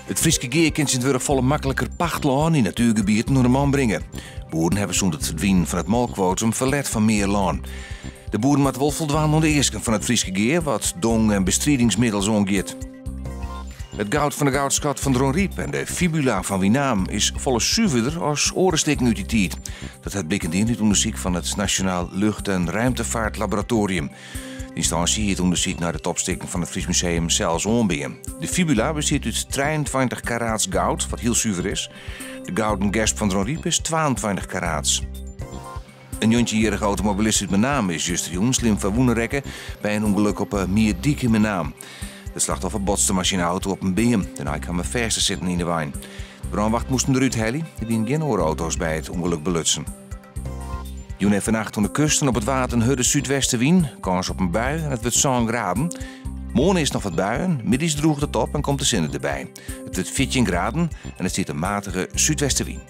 It Fryske Gea kin tsjintwurdich folle makliker pachtlân yn natuergebieten oan de man bringe. Boeren hawwe sûnt it ferdwinen fan it molkkwotum ferlet fan mear lân. De boeren moatte wol foldwaan oan de easken fan it Fryske Gea wat dong en bestridingsmiddels oangiet. It goud fan de goudskat fan Dronryp en de fibula fan Winaam is folle suverder as oare stikken út dy tiid. Dat hat bliken dien út ûndersyk fan it Nasjonaal Lucht en Ruimtevaartlaboratorium. De ynstânsje hie it ûndersyk nei de topstikken fan it Fries Museum sels oanbean. De fibula bestiet út 23 karaats goud, wat hiel suver is. De gouden gesp fan Dronryp is 22 karaats. In njoggentjinjierrige automobilist út Menaam is justerjûn slim ferwûne rekke by in ûngelok op 'e Mierdyk yn Menaam. It slachtoffer botste mei syn auto op in beam. Dêrnei kaam er fêst te sitten yn de wein. De brânwacht moast him derút helje. Der wiene gjin oare auto's by it ûngelok belutsen. Jûn en fannacht oan de kust en op it Waad in hurde súdwestewyn. Kâns op in bui en it wurdt sân graden. Moarn earst noch wat buien, middeis drûget it op en komt de sinne derby. It wurdt 14 graden en der stiet in matige súdwestewyn.